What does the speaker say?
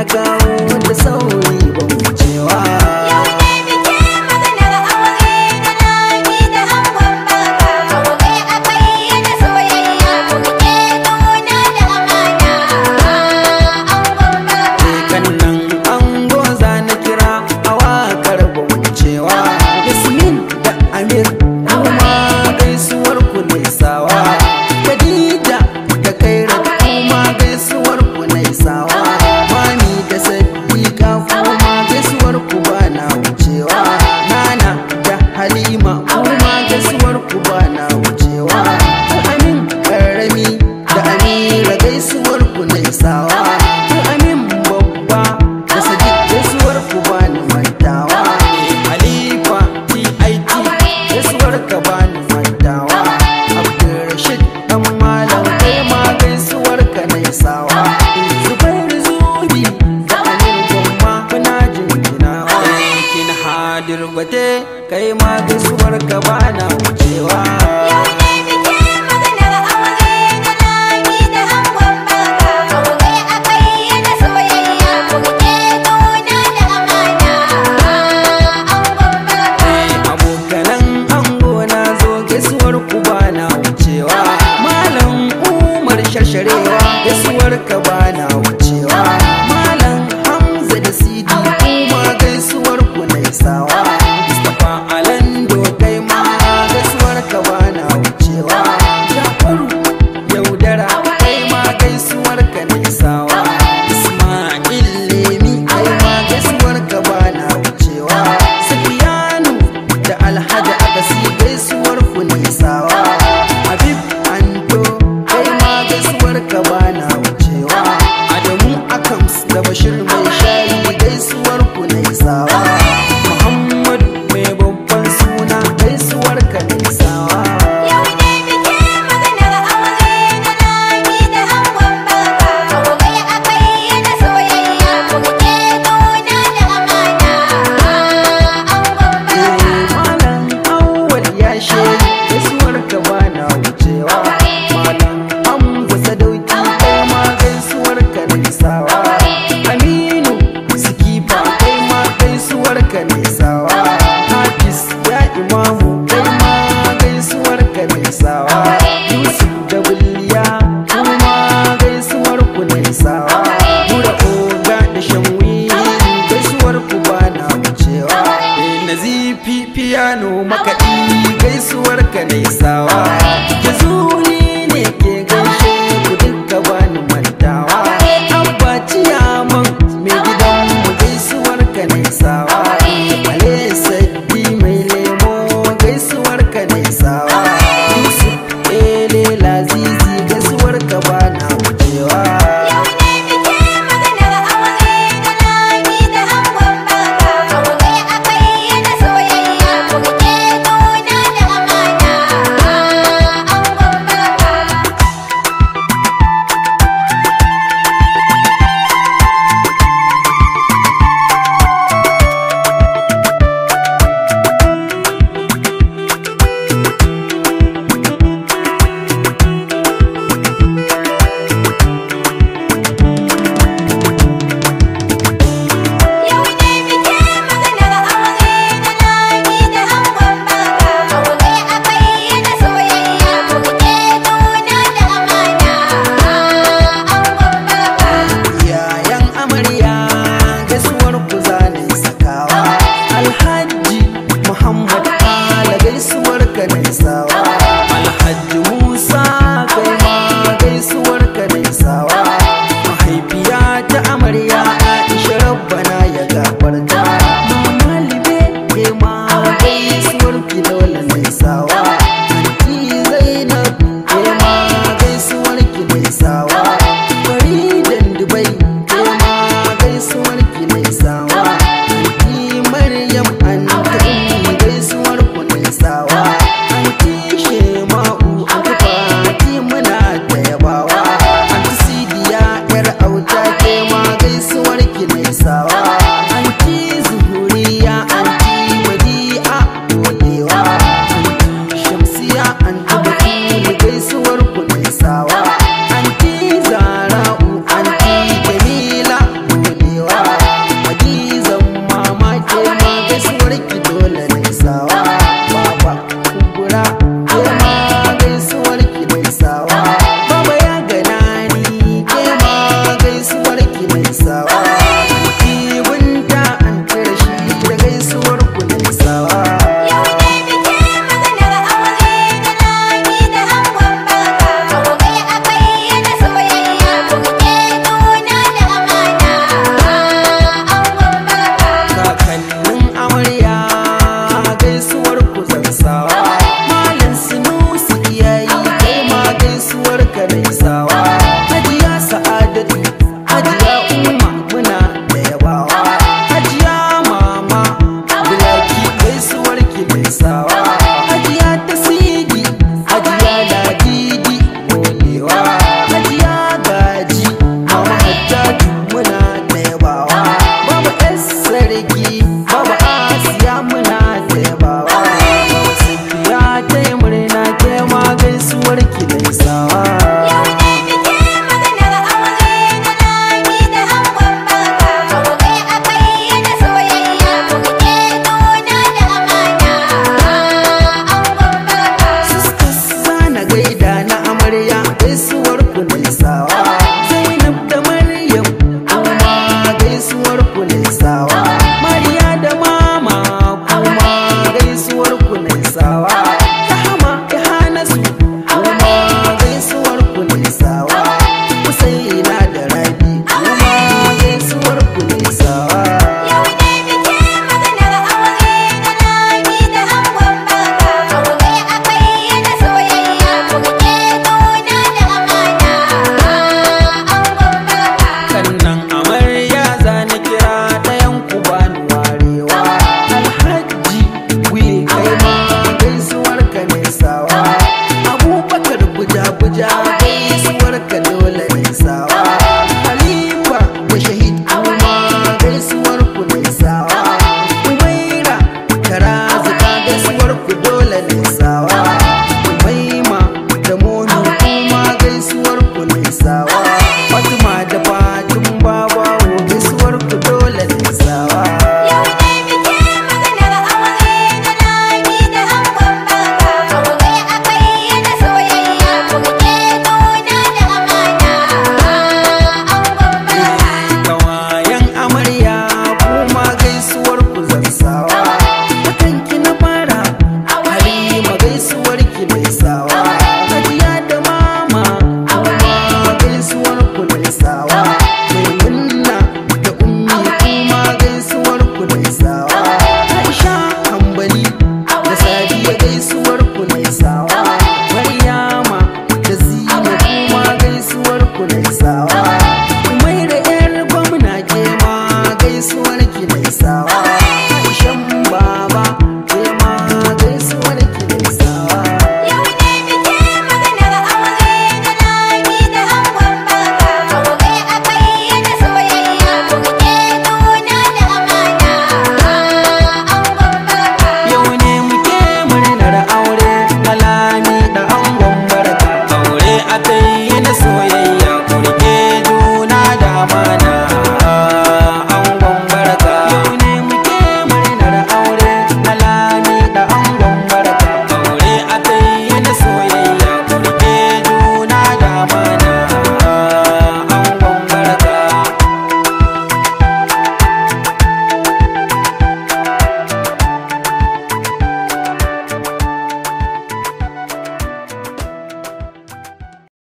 na kawo da sauri ban wucewa. Yau ne bikin maganar aure na Lami da angon Barka. Aure akwai na soyayya, ku riƙe juna da amana. Angon Barka. Kannan ango za na kira a wakar ban wucewa. Yasmin da Amir kuma gaisuwar ku ne sawa. Khadija da Kaira kuma gaisuwar ku ne sawa. Mami da Sadiqa kuma gaisuwar ku ba na wucewa. Nana da Halima kuma gaisuwar ku ba na wucewa. Amin Karami da Amira gaisuwar ku ne sawa. Amin babba da Sadiq gaisuwar ku ba ni mantawa. Halifa TIT gaisuwar ka ba ni mantawa. Abdulrashid dan malam kai ma gaisuwar ka ne sawa. Zubairu Zubi da Amir Gwamma muna jinjinawa. Kin hadir gwate kai ma gaisuwar ka ba na wucewa. Yau ne bikin maganar aure na Lami da angon Barka. Aure akwai na soyayya, ku riƙe juna da amana. Angon Barka. Abokanan ango na zo gaisuwar ku ba na wucewa. Malam Umar sharsharewa gaisuwar ka ba na wucewa. Malam Hamza da Sidi kuma gaisuwar ku na isawa. Mustapha Alando kai ma gaisuwar ka ba na wucewa. Jafaru Yaudara kai ma gaisuwar ka na isawa. Ismail Lemi kai ma gaisuwar ka ba na wucewa. Sufiyanu da Alhaji Agasi gaisuwar ku ne sawa. Habib Anto kai ma gaisuwar ka ba na wucewa. Adamu Akams da Bashir mai shayi gaisuwar ku ne sawa. Muhammad mai babban suna gaisuwar ka ne sawa. Yau ne bikin maganar aure na Lami da angon Barka. Aure akwai na soyayya, ku riƙe juna da amana. Angon Barka. Malam Awwal ya shiri gaisuwar ka ba na wucewa. Malam Hamza Sadauki kai ma gaisuwar ka ne sawa. Aminu Sikifa kai ma gaisuwar ka ne sawa. Hafiz ya imamu kai ma gaisuwar ka ne sawa. Yusuf da Biliya kuma gaisuwar ku ne sawa. Mura Oga da Shanwi gaisuwar ku ba na wucewa. Nazifi piano makaɗi gaisuwar ka ne sawa. Jazu